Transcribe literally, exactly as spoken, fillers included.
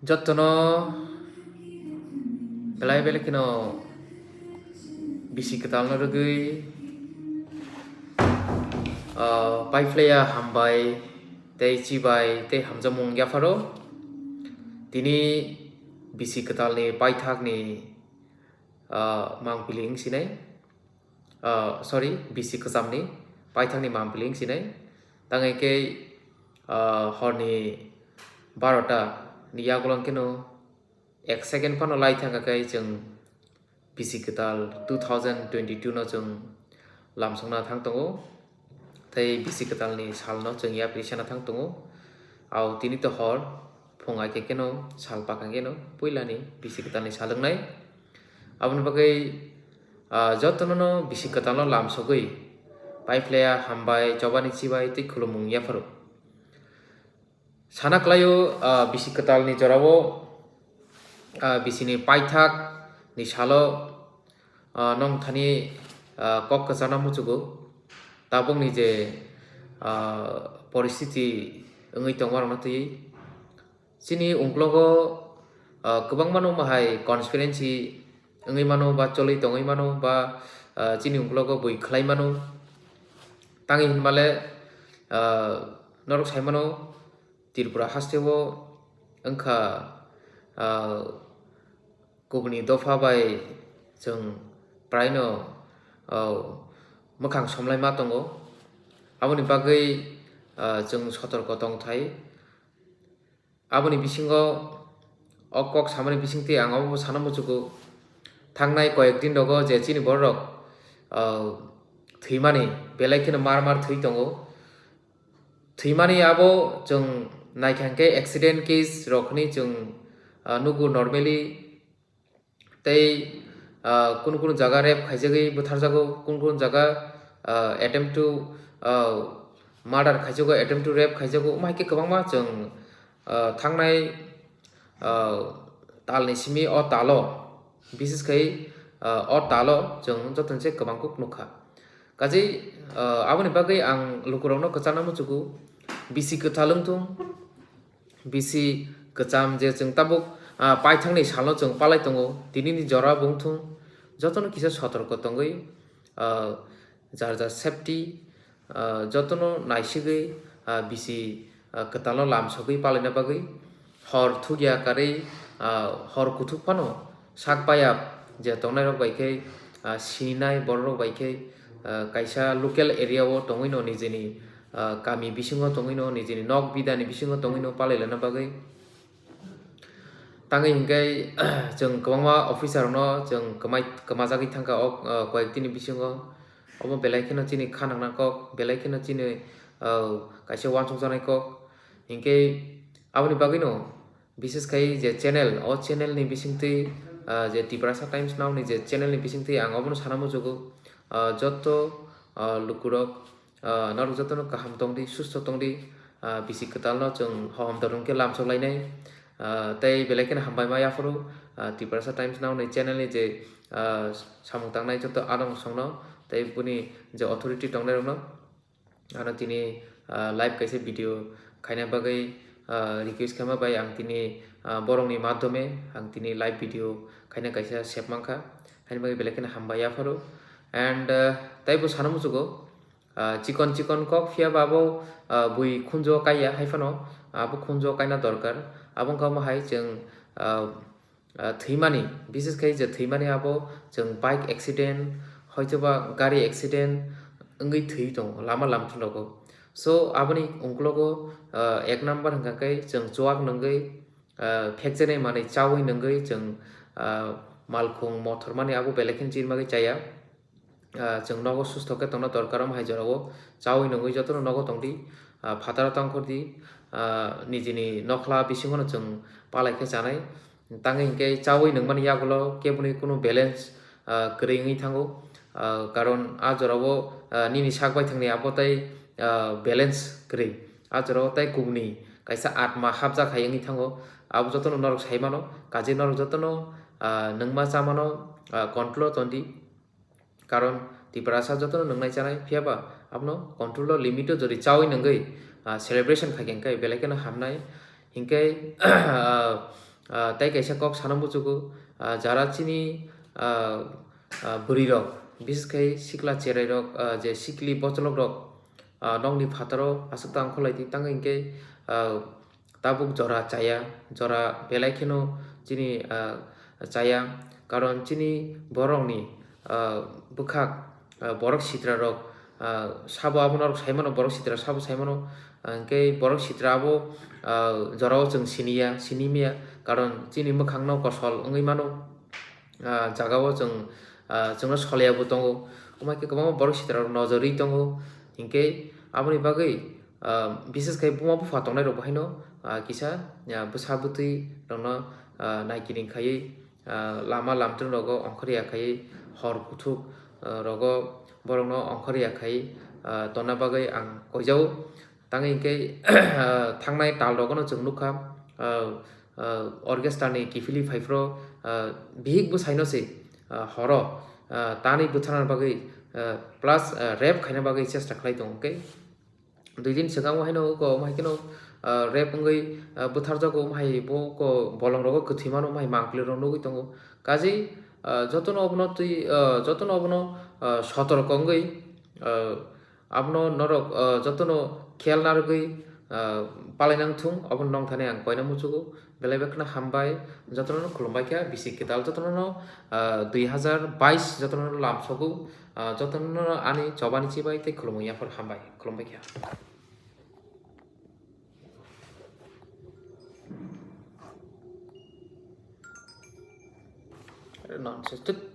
Jotono belai belai kheno bisi kwtalno rwgwi, ah, paiphlaiya hambai tei chibai tei hamjakmung yapharo. Tini bisi kwtalni paithakni, ah, mangpili wngsinai. Ah, sorry, bisi kwchamni paithakni mangpili wngsinai. Tangwi khe, ah, horni barota ni yagulang kheno ek second phano lai thangkha khe chwng bisi kwtal two thousand twenty-two no chwng lamsokna thang tongo. Tei bisi kwtalni salno chwng yapri sana thang tongo. Au tini to hor, phung ai khe kheno sal pakha kheno puilani bisi kwtalni sal wngnai. Aboni bagwi, ah, jotono no bisi kwtalno lamsogwi paiphlaiya hambai, chobani chibai tei khulumung yapharo. Sana kwlaio, ah, bisi kwtalni jorao, ah, bisini paithak ni salo, ah, nong thani, ah, kok kwchana muchugo. Tabukni je, ah, poristiti wngwi tongmarokno twi chini ungklogo, ah, kwbangmano mahai conspiracy wngwi mano ba choli tongwi mano ba, ah, chini ungklogo bui khlai mano. Tangwi hinmale, ah, norok sai mano Tripura hasteo wngkha, ah, kubuni dopha bai chwng praino, ah, mwkhang somlai ma tongo. Aboni bagwi, ah, chwng sotorko tongthai. Aboni bisingo o kok samani bisingtwi ang obo sana muchugo, thangnai koyek din rogo je chini bororok, ah, thwimani belai kheno mar mar thwi tongo. Thwimani abo chwng naikha hwnkhe accident case rok hwnwi chwng, ah, nugo normally. Tei, ah, kunu kunu jaga rape khaijagwi butharjago, kunu kunu jaga, ah, attempt to, ah, murder khaijago, attempt to rape khaijago, omo hai khe kwbangma chwng, ah, thangnai, ah, talni simi o talo, bises khai, ah, o talo chwng jotono se kwbang kuk nukha. Kaje, ah, aboni bagwi ang lukurokno kwchana muchugo, bisi kwthal wngthung, bisi kwcham je chwng tabuk, ah, paithakni salo chwng palai tongo, tinini jora bo wngthung, jotono kisa sotorko tongwi, ah, jar jar safety, ah, jotono naisigwi, ah, bisi, ah, kwtalno lamsogwi palaina bagwi hor thukya karwi, ah, hor kuthuk phano sak paya je tongnairok bai khe, ah, sininai bororok bai khe, ah, kaisa local area o tongwino nijini, ah, kami bisingo tongwino nijini nok bidani bisingo tongwino palai lana bagwi. Tangwi hinkhe chwng kwbangma officer rokno chwng kwmai, kwmajagwi thangkha o, ah, koyek dini bisingo. Obo belai kheno chini kha nangna kok, belai kheno chini, ah, kaisa uansukjaknai kok. Hinkhe aboni bagwino bises khai je channel, o channel ni bisingtwi, ah, je Tiprasa Times Now ni je channel ni bisingtwi ang obono sana muchugo, ah, jotto, ah, lukurok, ah, norok jotono kaham tongdi, susto tongdi, ah, bisi kwtalno chwng hohom dorong khe lamsok lainai, ah, tei belai kheno hambai ma yaphuru, ah, Tiprasa Times Now ni channel ni je, ah, samung tangnai joto adong songno tei buni je authority tongnai rokno. Ano tini, ah, live kaisa video khaina bagwi, ah, request khaima bai ang tini, ah, borokni madhyome ang tini live video khaina kaisa sep mankha, haini bagwi belai kheno hambai yaphuru. And, ah, taibo sana muchugo, ah, chikon chikon kok phiya ba abo, ah, bui khunjo kaiya hai phano abo khunjo kaina dorkar. Abo wngkha omo hai chwng, ah, ah, thwimani, bises khai je thwimani abo chwng bike accident, hoitoba gari accident wngwi thwi tongo lama lamthrogo. So, aboni ungklogo, ah, ek number hwnkha khe chwng chuak nungwi, ah, phekjani manwi chaui nungwi chwng, ah, malkhung mothor mani abo belai kheno chini bagwi chaya. Ah, chwng nogo susto khe tongna dorkar, omo hai jorao chaui nungwi jotono nogo tongdi, ah, phataro tongkhordi, ah, nijini nokhla bisingono chwng palai khe chanai. Tangwi hinkhe chaui nungmani yagulo keboni kunu balance, ah, kwrwi wngwi thango, ah, karon a jorao, ah, nini sak baithangni abo tei, ah, balance kwrwi. A jorao tei kubuni kaisa atma hapjak hai wngwi thango, abo jotono norok sai mano, kaje norok jotono, ah, nungma chamano, ah, control o tondi. Karon Tiprasa jotono nungnai chanai, phiya ba abono control o, limit o jodi chaui nungwi, ah, celebration khai khe hinkhe belai kheno hamnai. Hinkhe, ah, Ah, tei kaisa kok sana muchugo, ah, jara chini, ah, ah, bwrwi rok, bises khai sikla cherai rok, ah, je sikli bocholok rok, ah, nokni phataro aswk tang kholai di, tang hinkhe, ah, tabuk jora chaya, jora belai kheno chini, ah, chaya, karon chini borokni, ah, bwkhak, ah, borok sitra rok, ah, sabo abono rok saimano, borok sitra sabo saimano, ah, hinkhe borok sitra abo, ah, jorao chwng siniya, sinimiya, karon chini mwkhangno kosol wngwi mano, ah, jagao chwng, ah, chwngno solyabo tongo, omo hai khe kwbangma borok sitra rok nojorwi tongo, hinkhe aboni bagwi, ah, bises khai buma bupha tongnai rok bo haino, ah, kisa, ah, bwsa bwtwi rokno, ah, naikiring khaiwi, ah, lama lamtwrwng rogo ongkhorya khaiwi, hor kuthuk, ah, rogo borokno ongkhorya khai, ah, tonna bagwi ang koijao. Tang hinkhe, ah, thangnai tal rogono chwng nukha, ah, ah, orchestra ni kiphilwi phaiphro, ah, bihik bwsaino se, ah, horo, ah, tanwi bwtharna bagwi, ah, plus, ah, rap khaina bagwi chesta khlai tongo, hinkhe dui din swkang haino oko omo hai kheno, ah, rap wngwi, ah, bwtharjago, omo hai bo oko bolong rogo kwthwi mano, omo hai mangpili rok nugwi tongo. Kaje, ah, jotono obono twi, ah, jotono obono, ah, sotorko wngwi, ah, abono norok, ah, jotono khel narwgwi, ah, palai nang thung, obono nong thani ang koina muchugo. Belai bekheno hambai, jotono khulumbai kha, bisi kwtal jotono, ah, dui hazar bais jotono lamsogo, ah, jotono ani chobani chibai tei khulumwi yaphar hambai, khulumbai kha. Nonsense.